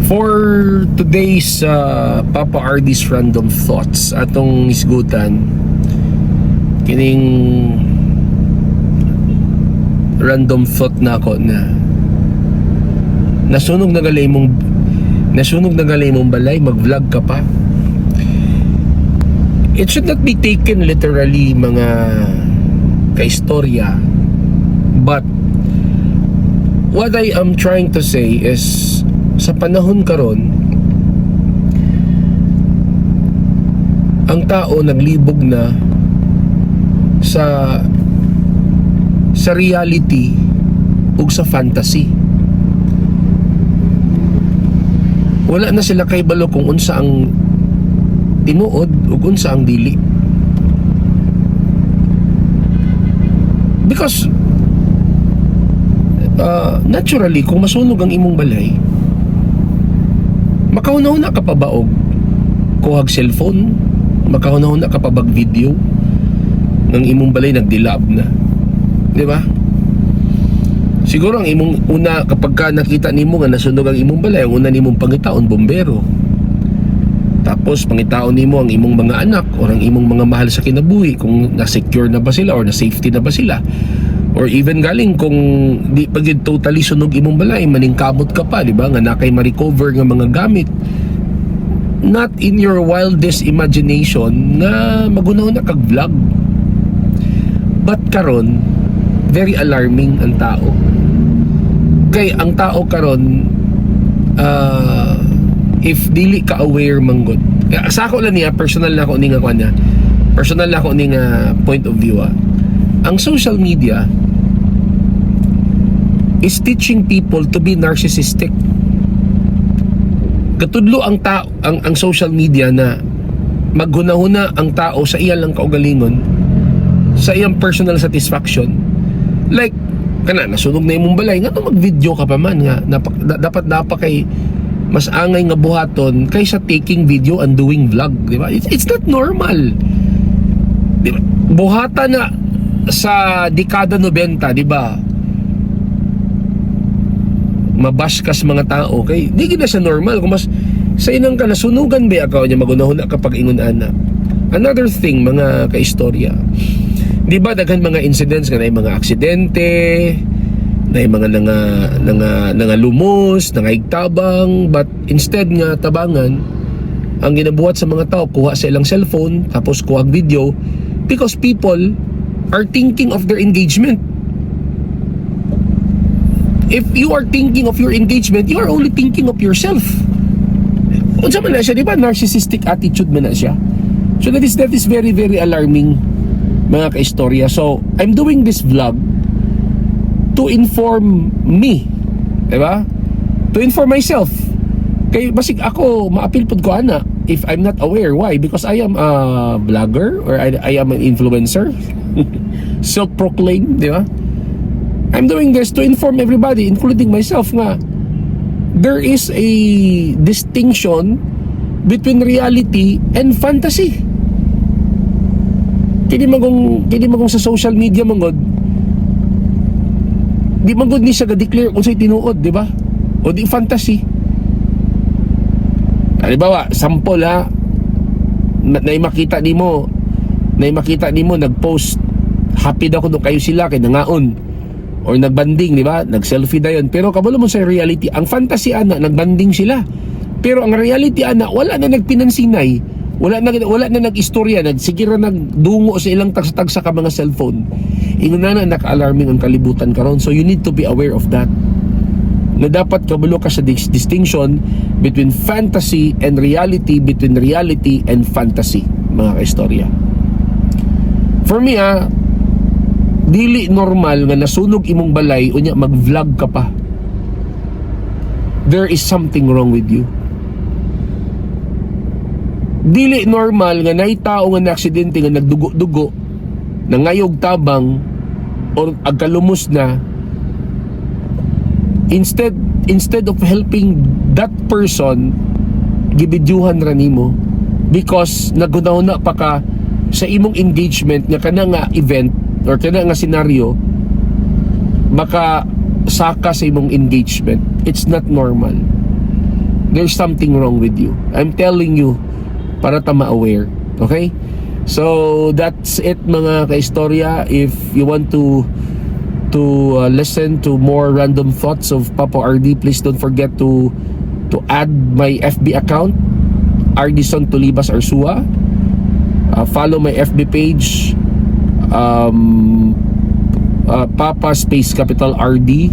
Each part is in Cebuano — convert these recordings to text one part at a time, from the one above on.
For today's Papa Ardy's Random Thoughts, atong isgutan kining random thought na ako na nasunog na gali mong balay, mag-vlog ka pa. It should not be taken literally, mga kaistorya, but what I am trying to say is sa panahon karon, ang tao naglibog na sa reality ug sa fantasy. Wala na sila kaybalo kung unsa ang tinuod ug unsa ang dili, because naturally, kung masunog ang imong balay, makahuna-huna ka pa ba og kuhag cellphone? Makahuna-huna ka pa bag video ng imong balay nagdilab na, di ba? Siguro ang imong una, kapag ka nakita nimo nga nasunog ang imong balay, ang una nimong pangitaon, bombero. Tapos pangitaon nimo ang imong mga anak or ang imong mga mahal sa kinabuhi, kung na-secure na ba sila or na-safety na ba sila. Or even galing kung di pa gyud totally sunog imong balay, maningkamot ka pa, di ba, nga nakay ma-recover nga mga gamit. Not in your wildest imagination nga magunaw na kag vlog. But karon, very alarming ang tao. Kay ang tao karon, if dili ka aware manggod. Sa ako lang niya, personal na ako ni nga kuan niya. Personal na ako ni nga point of view ah. Ang social media is teaching people to be narcissistic. Katudlo ang tao ang social media na maghunahuna ang tao sa iya lang kaugalingon, sa iyang personal satisfaction. Like kana, nasunog na imong balay, nga mag-video ka pa man nga dapat napakay mas angay nga buhaton kaysa taking video and doing vlog, di ba? It's not normal. Di ba? Buhatan na sa dekada 90, di ba? Mabash ka sa mga tao kay di gid na siya normal kung mas sa inang ka nasunugan ba akaw niya, magunahuna kapag ingon ana. Another thing, mga kaistorya, di ba daghan mga incidents nga naay mga aksidente, naay mga nanga lumos, nangaigtabang, but instead nga tabangan, ang ginabuhat sa mga tao, kuha sa ilang cellphone tapos kuha video, because people are thinking of their engagement. If you are thinking of your engagement, you are only thinking of yourself. Unsa man na siya, di ba? Narcissistic attitude man na siya. So that is very, very alarming, mga kaistorya. So, I'm doing this vlog to inform me. Di ba? To inform myself. Kay basig ako, maapil pod ko ana if I'm not aware. Why? Because I am a vlogger or I am an influencer. Self-proclaimed, di ba? I'm doing this to inform everybody, including myself, nga there is a distinction between reality and fantasy. Kini magong sa social media mangod, di mangod ni siya ga-declare kung sa'y tinuod, di ba? O di fantasy. Halimbawa, sample ha, na makita nimo nag-post, happy daw kuno kayo sila kay nangaon or nagbanding, di ba? Nag-selfie dayon. Pero kabalo mo sa reality, ang fantasy ana, nagbanding sila. Pero ang reality ana, wala na nagpinansinay. Wala na nag-istorya, nagsige ra nagdungo sa ilang tagsa-tagsa ka mga cellphone. Ingon na na naka-alarming ang kalibutan karon. So you need to be aware of that. Na dapat kabalo ka sa distinction between fantasy and reality, between reality and fantasy, mga kaistorya. For me ah, dili normal nga nasunog imong balay unya mag-vlog ka pa. There is something wrong with you. Dili normal nga nay tao nga naaksidente nga nagdugo-dugo, nangayog tabang or agkalumos na, instead instead of helping that person, gibidyuhan ra nimo because naghuna pa ka sa imong engagement nga kana nga event or kana nga scenario maka saka sa imong engagement. It's not normal. There's something wrong with you. I'm telling you para ta ma-aware. Okay? So that's it, mga kaistorya. If you want to listen to more random thoughts of Papa RD, please don't forget to add my FB account, Ardison Tolibas Arsua. Follow my FB page, Papa space capital RD,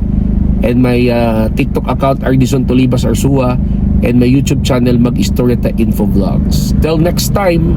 and my TikTok account, Ardison Tolibas Arsua, and my YouTube channel, Mag-Istorya Ta Info Vlogs. Till next time.